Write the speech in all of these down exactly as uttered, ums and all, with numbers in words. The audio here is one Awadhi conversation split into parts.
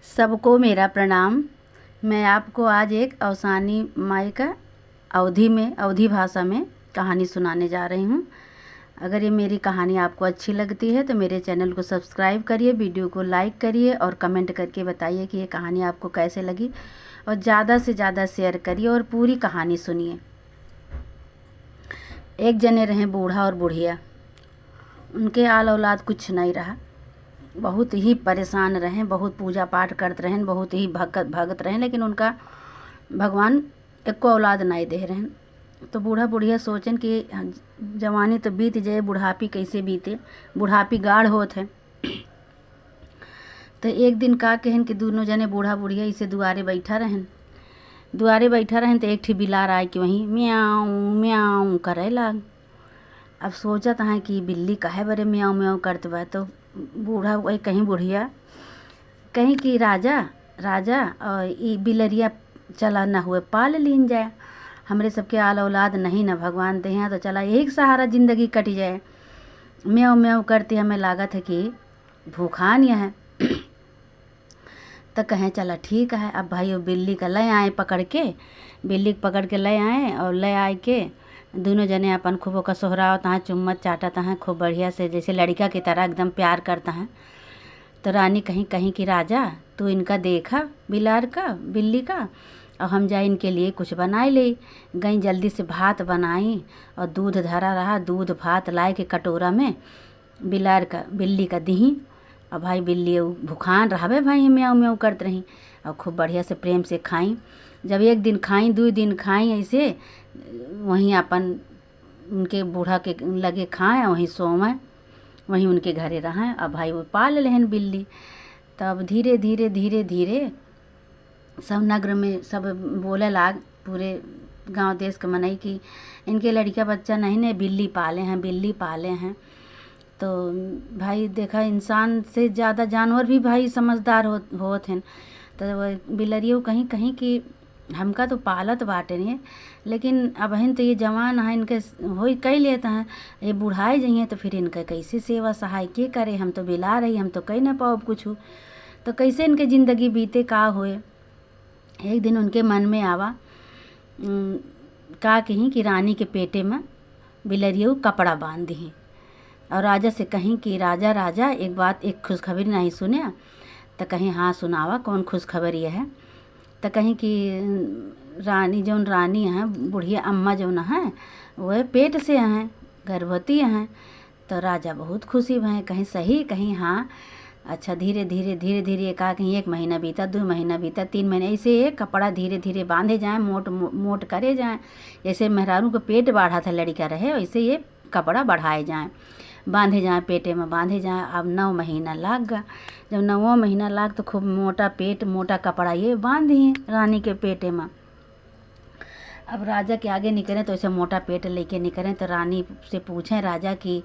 सबको मेरा प्रणाम। मैं आपको आज एक अवसानी माई का अवधी में, अवधी भाषा में कहानी सुनाने जा रही हूँ। अगर ये मेरी कहानी आपको अच्छी लगती है तो मेरे चैनल को सब्सक्राइब करिए, वीडियो को लाइक करिए और कमेंट करके बताइए कि ये कहानी आपको कैसे लगी, और ज़्यादा से ज़्यादा शेयर करिए और पूरी कहानी सुनिए। एक जने रहे बूढ़ा और बुढ़िया। उनके आल औलाद कुछ नहीं रहा। बहुत ही परेशान रहें, बहुत पूजा पाठ करत रहें, बहुत ही भगत, भगत रहें, लेकिन उनका भगवान एको औलाद नहीं दे रहें। तो बूढ़ा बुढ़िया सोचेन कि जवानी तो बीत जाए, बुढ़ापी कैसे बीते, बुढ़ापी गाढ़ होत है। तो एक दिन का कहेन कि दोनों जने बूढ़ा बुढ़िया इसे दुआरे बैठा रहेन। दुआरे बैठा रहेन तो एक ठी बिलार आए कि वहीं म्याऊं म्याऊं करे लाग। अब सोचत हैं कि बिल्ली काहे बरे म्याऊं म्याऊं करत बा। तो बूढ़ा वही कहीं बुढ़िया कहीं कि राजा, राजा, और ई बिलरिया चला न हुए पाल लीन जाए। हमरे सबके आल औलाद नहीं न भगवान दे हैं, तो चला यही के सहारा जिंदगी कट जाए। म्याऊं म्याऊं करती हमें लागत है कि भूखान यह है। तो कहें चला ठीक है। अब भाई वो बिल्ली का ले आए पकड़ के, बिल्ली के पकड़ के ले आए और ले आए के दोनों जने अपन खूब ओकर सोहरावत हैं, चुम्मत चाटत हैं खूब बढ़िया से, जैसे लड़का की तरह एकदम प्यार करत हैं। तो रानी कहीं, कहीं कि राजा तू इनका देखा बिलार का, बिल्ली का, और हम जाए इनके लिए कुछ बनाए ले। गई जल्दी से भात बनाई और दूध धरा रहा, दूध भात लाए के कटोरा में बिलार का, बिल्ली का दिही। अब भाई बिल्ली उ भुखान रहबे भाई, म्याऊं म्याऊं करत रही और खूब बढ़िया से प्रेम से खाई। जब एक दिन खाई, दो दिन खाई, ऐसे वहीं अपन उनके बूढ़ा के लगे खाए, वहीं सोवे, वहीं उनके घरे रहें। अब भाई वो पाल लेहन बिल्ली। तब धीरे धीरे धीरे धीरे सब नगर में सब बोले लाग, पूरे गांव देश के मनई कि इनके लड़का बच्चा नहीं ने, बिल्ली पाले हैं, बिल्ली पाले हैं। तो भाई देखा, इंसान से ज़्यादा जानवर भी भाई समझदार हो, होत हैं। तो वो बिलरियो कहीं, कहीं कि हमका तो पालत बाटे ने, लेकिन अबहिन तो ये जवान हैं, इनके होई कई लेत हैं, ये बुढ़ाए जइहें तो फिर इनका कैसे सेवा सहाय के करे? हम तो बिलार ही, हम तो कई ना पाउब कुछ। तो कैसे इनके जिंदगी बीते, का होए? एक दिन उनके मन में आवा, उम, का कहीं कि रानी के पेटे में बिलरियो कपड़ा बांध दिही और राजा से कहीं कि राजा, राजा, एक बात, एक खुशखबरी नहीं सुने? तो कहीं हाँ सुनावा, कौन खुशखबरी है? तो कहीं कि रानी, जौन रानी है, बुढ़िया अम्मा जौन है, वह पेट से हैं, गर्भवती हैं। तो राजा बहुत खुशी भए, कहीं सही, कहीं हाँ। अच्छा, धीरे धीरे, धीरे धीरे, का कहीं एक महीना बीता, दो महीना बीता, तीन महीना, ऐसे ये कपड़ा धीरे धीरे बांधे जाए, मोट मो-, मोट करे जाए। जैसे मेहरारू के पेट बढ़ा था, लड़का रहे, वैसे ये कपड़ा बढ़ाए जाए, बांधे जाए, पेटे में बांधे जाए। अब नौ महीना लाग गा। जब नौ महीना लाग तो खूब मोटा पेट, मोटा कपड़ा ये बांधी रानी के पेटे में। अब राजा के आगे निकरे तो ऐसे मोटा पेट लेके निकरे। तो रानी से पूछे राजा कि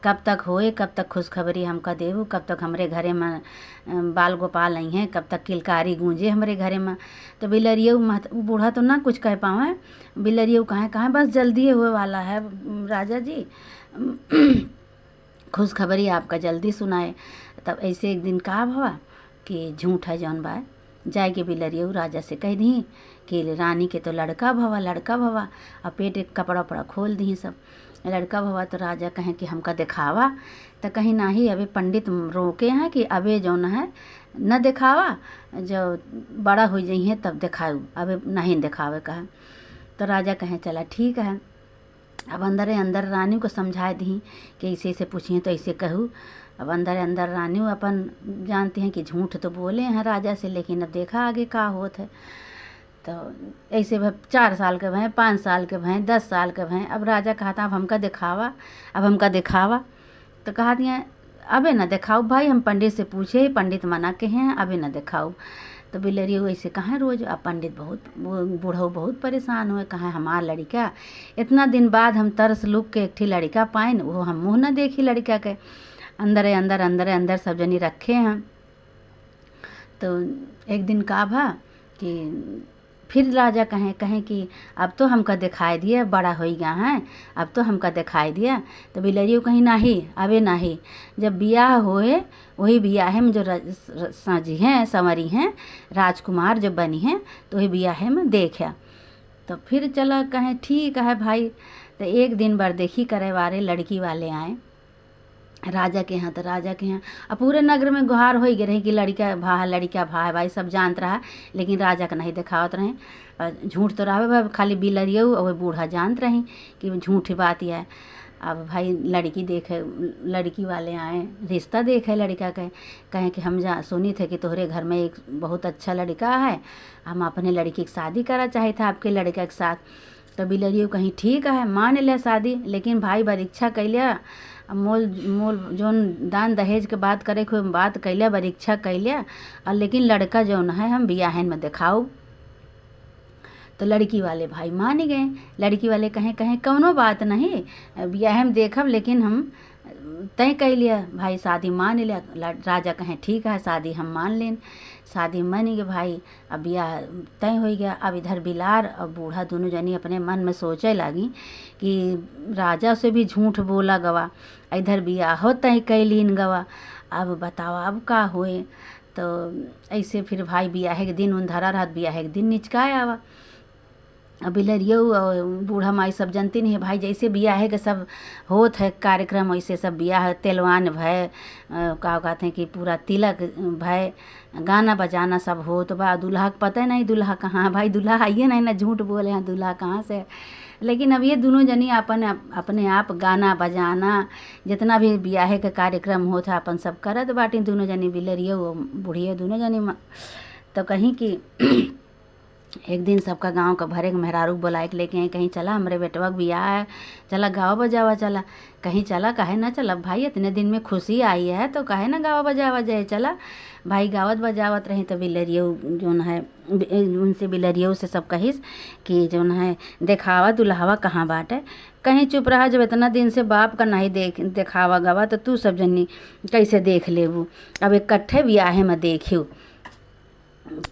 कब तक होए, कब तक खुशखबरी हमका देबू, कब तक हमरे घरे में, अ, बाल गोपाल अइहें, कब तक किलकारी गूंजे हमरे घरे में? तो बिलरियो महत-, उ बूढ़ा तो ना कुछ कह पावे। बिलरियो कहे, कहे बस जल्दी हुए वाला है, राजा जी। खुशखबरी आपका जल्दी सुनाए। तब ऐसे एक दिन का भवा कि झूठ है जौन बा, जाए के बिलरियो राजा से कह दी कि रानी के तो लड़का भवा, लड़का भवा, और पेट के कपड़ा उपड़ा खोल दी सब। लड़का भवा तो राजा कहे कि हमका दिखावा, तो कहीं नाही, अबे पंडित रोके हैं कि अबे जौन है न दिखावा, जब बड़ा हो जइहें तब दिखाऊ, अबे नहीं दिखावे कहे। तो राजा कहे चला ठीक है। अब अंदरे अंदर रानी को समझाए दी कि ऐसे ऐसे पूछिए तो ऐसे कहू। अब अंदरे अंदर रानी अपन जानती हैं कि झूठ तो बोले हैं राजा से, लेकिन अब देखा आगे का होत है। तो ऐसे भए चार साल के भए, पाँच साल के भए, दस साल के भए, अब राजा कहता अब हमका दिखावा, अब हमका दिखावा। तो कहत हैं अबे न दिखाउब भाई, हम पंडित से पूछे, पंडित मना के हैं, अबे न दिखाउब। तो बिलरियो ऐसे कहे रोज, अब पंडित बहुत, वो बूढ़ऊ बहुत परेशान हुए, कहे हमार लड़का, इतना दिन बाद हम तरस लुक के एक ठी लड़का पाइन, वो हम मुँह न देखी लड़का के। अंदरे अंदर, अंदरे अंदर सब जनी रखे हैं। तो एक दिन का भा कि फिर राजा कहें, कहें कि अब तो हमका देखाई दिया, बड़ा होइ गया है, अब तो हमका देखाई दिया। तो बिलरियो कहीं, "नाही, अबे नाही, जब बियाह होए, वही बियाहे में जो र-, र-, सजी हैं, संवरी हैं, राजकुमार जो बनी हैं, तो वही बियाहे में देख्या।" तो फिर चला कहें, "ठीक है भाई।" तो एक दिन बरदेखी करे वाले लड़की वाले आए राजा के यहाँ। तो राजा के यहाँ अब पूरे नगर में गुहार होइ गए रहे कि लड़का भा है, लड़का भा है, भाई सब जानत रहा, लेकिन राजा के नहीं देखावत रहे। और झूठ तो रहबे भाई, खाली बिलरियो और बूढ़ा जानत रही कि झूठ बात है। अब भाई लड़की देखे, लड़की वाले आए, रिश्ता देखे लड़का के, कहें कि हम जा, सुनी थे कि तोहरे घर में एक बहुत अच्छा लड़का है, हम अपने लड़की की शादी करा चाहे थे आपके लड़का के साथ। तो बिलरियो कहीं, "ठीक है, मान ले शादी, लेकिन भाई बरीक्षा कैले, मोल, मोल जौन दान दहेज के बात करे के बात कैले, बरीक्षा कैले, और लेकिन लड़का जौन है हम बियाहन में देखाऊ।" तो लड़की वाले भाई मान गए। लड़की वाले कहें, कहें, "कौनो बात नहीं, बियाहे में देखब, लेकिन हम तय कइ लिया भाई, शादी मान लिया।" ल-, राजा कहें, "ठीक है, शादी हम मान लेन।" शादी मान गए भाई, अब बियाह तय होइ गया। अब इधर बिलार और बूढ़ा दोनों जनी अपने मन में सोचे लागी कि राजा से भी झूठ बोला गवा, इधर बियाहो तय कइ लीन गवा। अब बताओ, अब का होए? तो ऐसे फिर भाई बियाहे के दिन उन धरा रहत, बियाहे के दिन निचकाए आवा। अब बिलरियो और बूढ़ा माई सब जनती नहीं है भाई, जैसे बियाहे के सब होत है कार्यक्रम, वैसे सब बियाह तेलवान भय, अ, का कहते हैं कि पूरा तिलक भय, गाना बजाना सब होत बा। दूल्हा के पता नहीं दूल्हा कहाँ है भाई, दूल्हा आइए नहीं ना, झूठ बोले हैं दूल्हा कहाँ से। लेकिन अब ये दोनों जनी अपन, अपने आप गाना बजाना, जितना भी बियाहे के कार्यक्रम होत है, अपन सब करत बाटी दोनों जनी, बिलरियो और बुढ़ियो दोनों जनी म-, तो कहीं कि एक दिन सबका गाँव का भरे के मेहरारू बोलाए के लेके आई, कहीं, "चला, हमरे बेटवा के बियाह है, चला गावा बजावा चला।" कहीं, "चला, काहे ना चला भाई, इतने दिन में खुशी आई है तो काहे ना गावा बजावा जाए, चला।" भाई गावत बजावत रही तो बिलरियो जौन है, बि-, उनसे, बिलरियो से सब कहिस कि जौन है, "देखावा दुल्हावा कहाँ बाटे?" कहीं, "चुप रहा, जब इतना दिन से बाप का नहीं देख, देखावा गवा तो तू सब जनी कैसे देख लेबू, अब इकट्ठे बियाहे में देखियो।"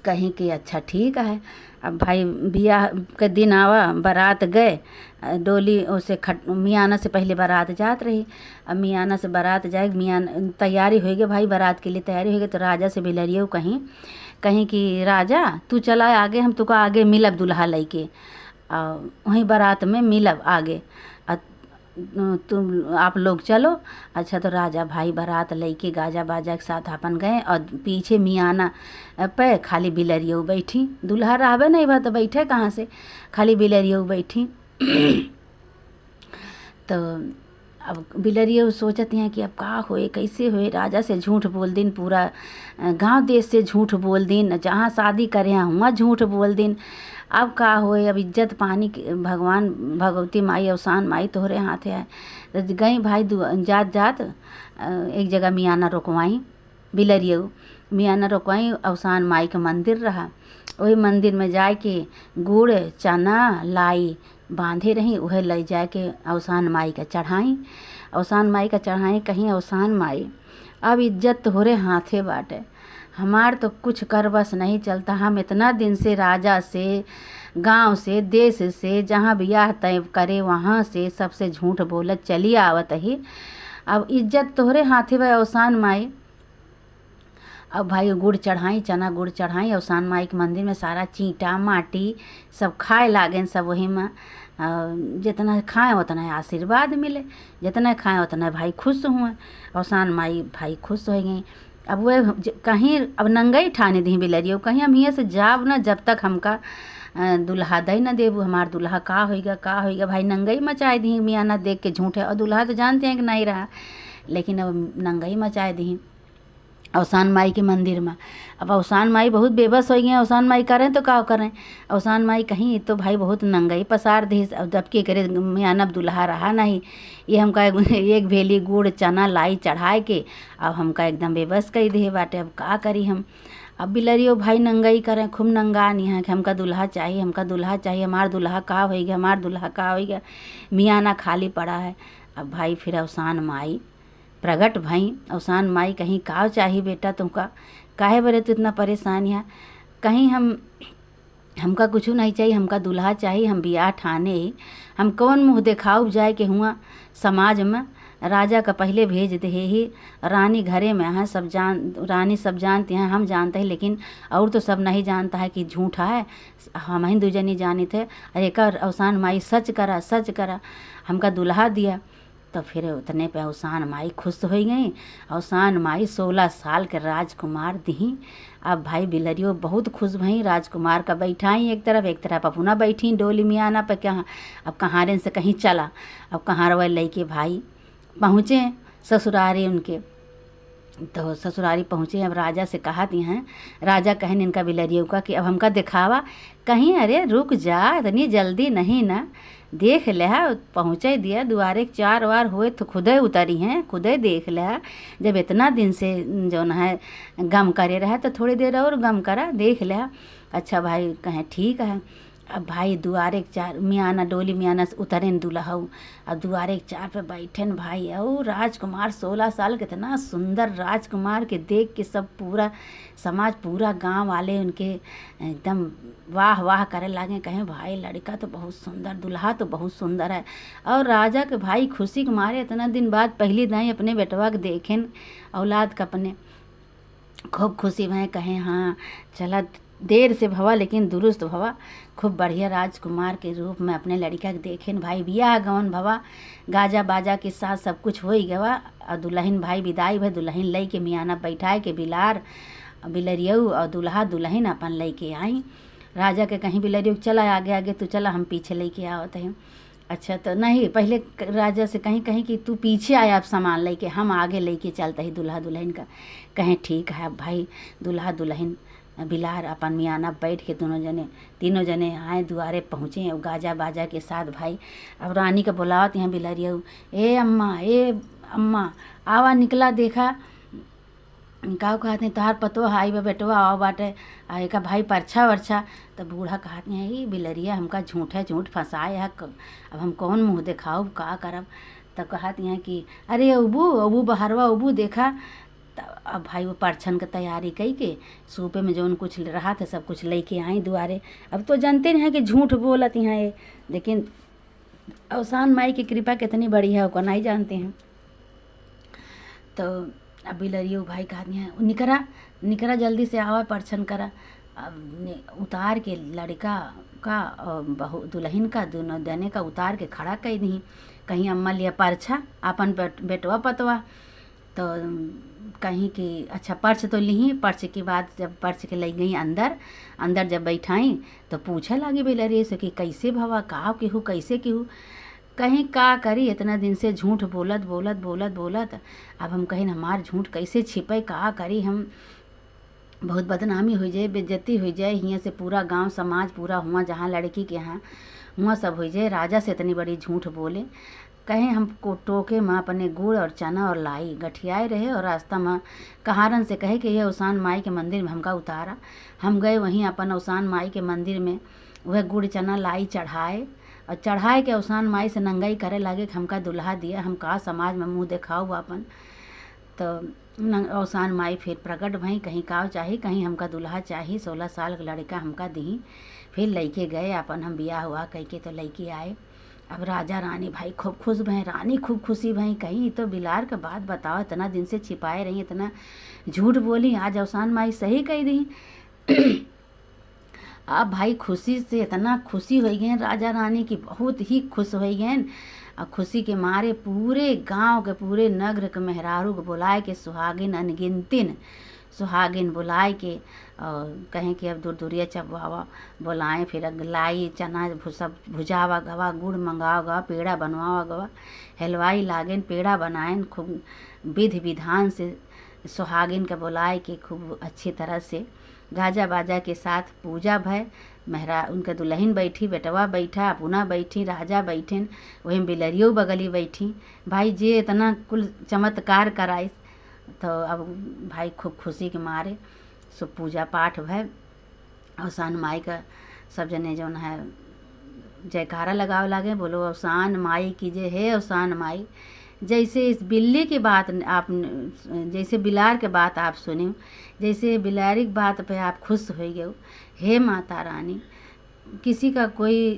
कहीं कि अच्छा ठीक है। अब भाई बियाह के दिन आवा, बारात गए, अ, डोली ओसे खट-, मियाना से पहले बारात जात रही। अब मियाना से बारात जाए, मियान-, तैयारी होइ गए भाई, बारात के लिए तैयारी होइ गए। तो राजा से बिलरियो कहीं, कहीं कि राजा तू चला आगे, हम तुका आगे मिलब दुल्हा लइके, और वहीं बारात में मिलब आगे। आ तुम, आप लोग चलो। अच्छा, तो राजा भाई बारात लइके गाजा बाजा के साथ अपन गए और पीछे मियाना पे खाली बिलरियो बैठी। दुल्हा रहबे नहीं बा तो बैठे कहाँ से, खाली बिलरियो बैठी। तो अब बिलरियो सोचत हैं कि अब का होए, कैसे होए, राजा से झूठ बोल दिन, पूरा, अ, गाँव देश से झूठ बोल दिन, जहाँ शादी करे हैं हुआँ झूठ बोल दिन। अब का होए, अब इज्जत पानी के भगवान, भगवती माई, अवसान माई तोहरे हाथे है। तो गई भाई दु-, जात जात, अ, एक जगह मियाना रोकवाई, बिलरियो मियाना रोकवाई, अवसान माई के मंदिर रहा। वही मंदिर में जाए के गुड़, चना, लाई बांधे रही, उहे ले जाए के अवसान माई का चढ़ाई। अवसान माई का चढ़ाई, कहीं, "अवसान माई, अब इज्जत तोहरे हाथे बाटे, हमार तो कुछ कर बस नहीं चलता। हम इतना दिन से राजा से, गांव से, देश से, जहाँ बियाह तय करे वहाँ से सबसे झूठ बोलत चली आवत ही। अब इज्जत तोहरे हाथे बा अवसान माई।" अब भाई गुड़ चढ़ाई, चना गुड़ चढ़ाई, अवसान माई के मंदिर में सारा चींटा माटी सब खाए लागेन सब वही में। अ, जितना खाए उतना आशीर्वाद मिले, जितना खाए उतना भाई खुश हुए। अवसान माई भाई खुश हो गई। अब वह ज-, कहीं अब नंगई ठाने दी बिलरियो, कहीं हम हियाँ से जाब ना जब तक हमका, अ, दुल्हा दे ना देबू, हमार दुल्हा का होइगा, का होइगा। भाई नंगई मचाए दी मियाना देख के झूठे, और दुल्हा तो जानते हैं कि नहीं रहा, लेकिन अब नंगई मचाए दी अवसान माई के मंदिर में। अब अवसान माई बहुत बेबस होइ गई। अवसान माई करें तो का करें? अवसान माई कहीं, "ये तो भाई बहुत नंगई पसार दिहिस।" अब जबकि एकरे मियाना दुल्हा रहा नहीं, ये हमका एक, एक भेली गुड़, चना, लाई चढ़ाए के अब हमका एकदम बेबस कइ दिहे बाटे। अब का करी हम? अब बिलरियो भाई नंगई करें, खूब नंगा निहा कि हमका दुल्हा चाहिए, हमका दुल्हा चाहिए, हमार दुल्हा का होइगा, हमार दुल्हा का होइगा, मियाना खाली पड़ा है। अब भाई फिर अवसान माई प्रगट भई। अवसान माई कहीं, "का चाही बेटा तुमका? काहे बरे तू इतना परेशान है?" कहीं, "हम हमका कुछु नहीं चाही, हमका दुल्हा चाही, हम बियाह ठाने ही। हम कौन मुँह देखाउब जाए के हुआ समाज में? राजा का पहिले भेज देहे ही, रानी घरे में है, सब जान, रानी सब जानती हैं, हम जानते हैं, लेकिन और तो सब नहीं जानता है कि झूठा है, हमहिन दू जनी जानित है। अरे एकर अवसान माई, सच करा, सच करा, हमका दुल्हा दिया। तो फिर उतने पे अवसान माई खुश होइ गई। अवसान माई सोलह साल के राजकुमार दिही। अब भाई बिलरियो बहुत खुश भई, राजकुमार का बैठाई एक तरफ, एक तरफ अपना बैठी डोली मियाना पे। कहाँ, अब कहारन से कहीं चला, अब कहारवा लइके भाई पहुँचे ससुरारी उनके। तो ससुरारी पहुँचे, अब राजा से कहत हैं, राजा कहन इनका बिलरियो का कि अब हमका देखावा। कहीं अरे रुक जा, इतनी जल्दी नहीं ना, देख लेहा, पहुँचे दिया, दुआरे के चार वार हुए तो खुदे उतरी हैं, खुदे देख लेहा। जब इतना दिन से जौन है गम करे रहा तो थोड़ी देर और गम करा, देख लेहा। अच्छा भाई कहें ठीक है। अब भाई दुआरे के चार मियाना, डोली मियाना से उतरेन दुल्हऊ, अब दुआरे के चार पे बैठेन भाई, और राजकुमार सोलह साल, कितना सुंदर राजकुमार के देख के सब पूरा समाज, पूरा गाँव वाले उनके एकदम वाह वाह करे लागे, कहें भाई लड़का तो बहुत सुंदर, दुल्हा तो बहुत सुंदर है। और राजा के भाई खुशी के मारे इतना दिन बाद पहली दाई अपने बेटवा के देखेन, औलाद के अपने, खूब खुशी भए, कहें हाँ चला, देर से भवा लेकिन दुरुस्त भवा। खूब बढ़िया राजकुमार के रूप में अपने लड़का के देखेन भाई, बियाह गवन भवा, गाजा बाजा के साथ सब कुछ होइ गवा। और दुल्हन भाई विदाई भए, दुल्हन लइके मियाना बैठाए के बिलार, बिलरियऊ और दुल्हा दुल्हन अपन लइके आई। राजा के कहीं बिलरियऊ चला आगे आगे, तू चला हम पीछे लइके आवत हैं। अच्छा तो नहीं, पहले क-, राजा से कहीं, कहीं कि तू पीछे आया, अब सामान लइके हम आगे लइके चलत ही दुल्हा दुल्हन का। कहें ठीक है। अब भाई दुल्हा दुल्हन बिलार अपन मियाना बैठ के दोनों जने, तीनों जने आए दुआरे पहुँचे, अब गाजा बाजा के साथ भाई। अब रानी का बुलावत हैं बिलरियऊ, ए अम्मा, ए अम्मा, आवा निकला देखा। का कहत हैं, तोहार पतोह आई बा बेटवा, आवा बाटे, आ एका भाई परछा वरछा। तो बूढ़ा कहत हैं, ई बिलरिया हमका झूठे झूठ फंसाए है, क-, अब हम कौन मुँह देखाउब, का करब? तो कहत हैं कि अरे उबू, उबू बहरवा, उबू देखा। त अब भाई वो परछन के तैयारी कई के सूपे में जौन कुछ रहा था सब कुछ लइके आई दुआरे। अब तो जानते हैं कि झूठ बोलत हैं ये, लेकिन अवसान माई की कृपा कितनी बड़ी है, ओका नहीं जानते हैं। तो अब बिलरियो भाई कहत हैं, निकरा, निकरा जल्दी से आवा, परछन करा। अब ने-, उतार के लड़का का और बहू, दुल्हन का, दोनों जने का उतार के खड़ा कइ दिही। कहीं अम्मा लिया परछा, आपन बेट-, बेटवा पतवा। तो कहीं कि अच्छा परछ तो लिही, परछ के बाद जब परछ के लइ गई अंदर, अंदर जब बैठाई तो पूछे लागी बिलरिये से कि कैसे भवा, का केहू, कैसे केहू। कहीं का करी, इतना दिन से झूठ बोलत, बोलत, बोलत, बोलत, अब हम कहीं हमार झूठ कैसे छिपे, का करी हम, बहुत बदनामी होइ जाए, बेइज्जती होइ जाए, हियाँ से पूरा गाँव समाज पूरा हुआँ जहाँ लड़की के यहाँ, हुआँ सब होइ जाए, राजा से इतनी बड़ी झूठ बोले। कहे हम को टोके में अपने गुड़ और चना और लाई गठियाए रहे और रास्ता में कहारन से कहे कि ये अवसान माई के मंदिर में हमका उतारा। हम गए वहीं अपन अवसान माई के मंदिर में वह गुड़ चना लाई चढ़ाए और चढ़ाए के अवसान माई से नंगई करे लागे कि हमका दुल्हा दिया, हम का समाज में मुँह देखाउब आपन। तो न-, अवसान माई फिर प्रकट भई, कहीं काव चाही, कहीं हमका दुल्हा चाही, सोलह साल के लड़का हमका दिही। फिर लइके गए आपन, हम बियाह हुआ कइके तो लइके आए। अब राजा रानी भाई खूब खुश भई, रानी खूब खुशी भई, कहीं ई तो बिलार के बात बताओ, इतना दिन से छिपाए रही, इतना झूठ बोली, आज अवसान माई सही कहि दिही। अब भाई खुशी से इतना खुशी होइ गए राजा रानी की बहुत ही खुश होइ गए। और खुशी के मारे पूरे गांव के, पूरे नगर के मेहरारू के बुलाए के सुहागिन अनगिनतिन सुहागिन बुलाए के और कहें कि अब दुरदुरिया चबवावा, बुलाएं, फिर अग-, लाई चना भु-, सब भुजावा गवा, गुड़ मंगावा गवा, पेड़ा बनवावा गवा, हलवाई लागेन, पेड़ा बनाएन, खूब विधि विधान से सुहागिन के बुलाए के खूब अच्छी तरह से गाजा बाजा के साथ पूजा भय। मेहरा उनके दुल्हन बैठी, बेटवा बैठा, अपुना बैठी, राजा बैठेन, वहीं बिलरियो बगली बैठी। भाई जे इतना कुल चमत्कार कराइस, तो अब भाई खूब खुशी के मारे सो पूजा पाठ भय। अवसान माई का सब जने जौन है जयकारा लगावे लागे, बोलो अवसान माई की जय, हे अवसान माई। जैसे इस बिल्ली की बात न-, आप न-, जैसे बिलार के बात आप सुने, जैसे बिलारी की बात पे आप खुश हो गए, हे माता रानी, किसी का कोई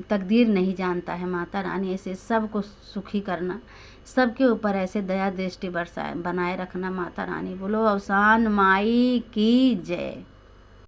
तकदीर नहीं जानता है। माता रानी ऐसे सबको सुखी करना, सबके ऊपर ऐसे दया दृष्टि बरसाए, बनाए रखना माता रानी। बोलो अवसान माई की जय।